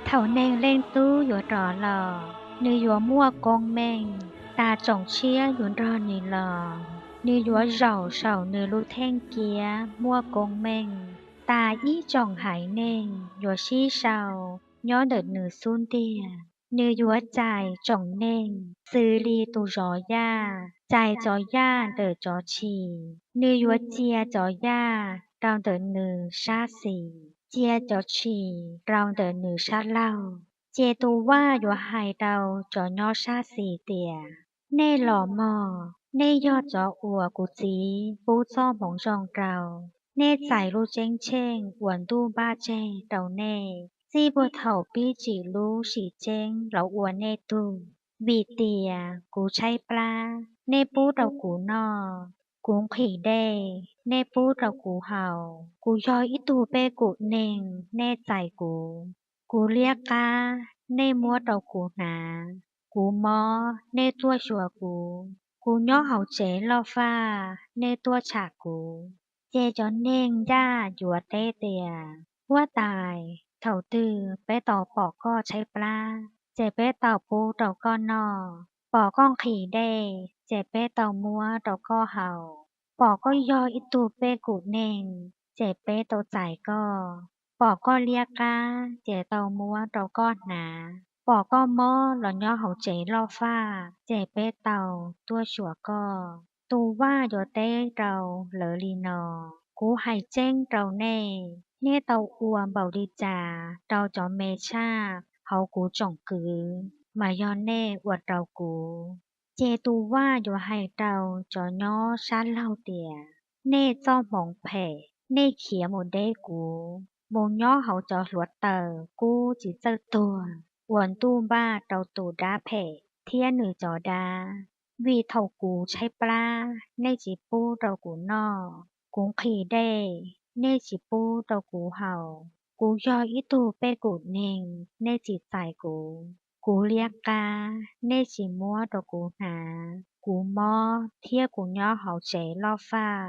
Thaum Neeg Leej Tub yuav rov los, nws yuav muaj koob meej. Tas tsoom tshiab yuav nrog nws los, nws yuav zaum saum nws lub theej kiab muaj koob meej. Tas ib tsoom haiv neeg yuav sib sau nyob ntawm nws xub ntiag. Nws yuav cais tsoom neeg xws li tus zov yaj cais cov yaj ntawm cov tshis. Nws yuav cia cov yaj rau ntawm nws sab xis, cia cov tshis rau ntawm nws sab laug. Ces tus vaj yuav hais rau cov nyob sab xis tias, Nej los mog, nej yog cov uas kuv Txiv pub txoj hmoov zoo rau. Nej txais lub ceeb tsheej uas ntuj npaj tseg rau nej txij puag thaum pib tsim lub sim ceeb los ua nej tug. Vim tias kuv tshaib plab, nej pub rau kuv noj; kuv nqhis dej, nej pub rau kuv haus; kuv yog ib tug pej kum neeg, nej txais kuv; kuv liab qab, nej muab rau kuv hnav; kuv mob, nej tuaj xyuas kuv; kuv nyob hauv tsev loj faj, nej tuaj tsham kuv. Ces cov neeg ncaj yuav teb tias, Huab Tais, thaum twg peb tau pom koj tshaib plab, ces peb tau pub rau koj noj? Pom koj nqhis dej, ces peb tau muab rau koj haus? Pom koj yog ib tug pej kum neeg, ces peb tau txais koj? Pom koj liab qab, ces tau muab rau koj hnav? Pom koj mob los nyob hauv tsev loj faj, ces peb tau tuaj xyuas koj? Tus vaj yuav teb rau lawv li no, Kuv hais tseeb rau nej, nej tau ua npaum li cas rau cov me tshaj hauv kuv tsoom kwv, mas yog nej ua rau kuv. Ces tus vaj yuav hais rau cov nyob sab laug tias, Nej txoj hmoov phem, nej khiav mus deb kuv, mus nyob hauv cov hluav taws kub tsis txawj tuag uas ntuj npaj rau tus dab phem thiab nws cov dab. Vim thaum kuv tshaib plab, nej tsis pub rau kuv noj; kuv nqhis dej, nej tsis pub rau kuv haus; kuv yog ib tug pej kum neeg, nej tsis txais kuv; kuv liab qab, nej tsis muab rau kuv hnav; kuv mob thiab kuv nyob hauv tsev loj faj,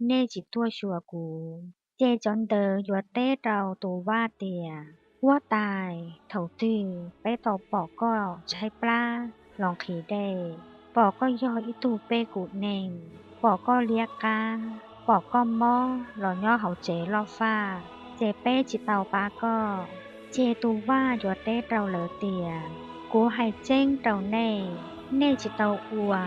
nej tsis tuaj xyuas kuv. Ces cov ntawd yuav teb rau tus vaj tias, Huab Tais, thaum twg peb tau pom koj tshaib plab los nqhis dej, pom koj yog ib tug pej kum neeg, pom koj liab qab, pom koj mob los nyob hauv tsev loj faj, ces peb tsis tau pab koj? Ces tus vaj yuav teb rau lawv tias, Kuv hais tseeb rau nej, nej tsis tau ua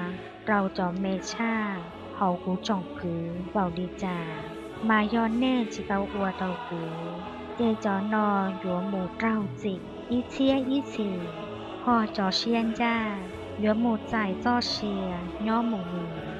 rau cov me tshaj hauv kuv tsoom kwv npaum li cas, mas yog nej tsis tau ua rau kuv. Ces cov no yuav mus raug txim ib txhiab ib txhis, hos cov siab ncaj yuav mus txais txoj sia nyob mus mus.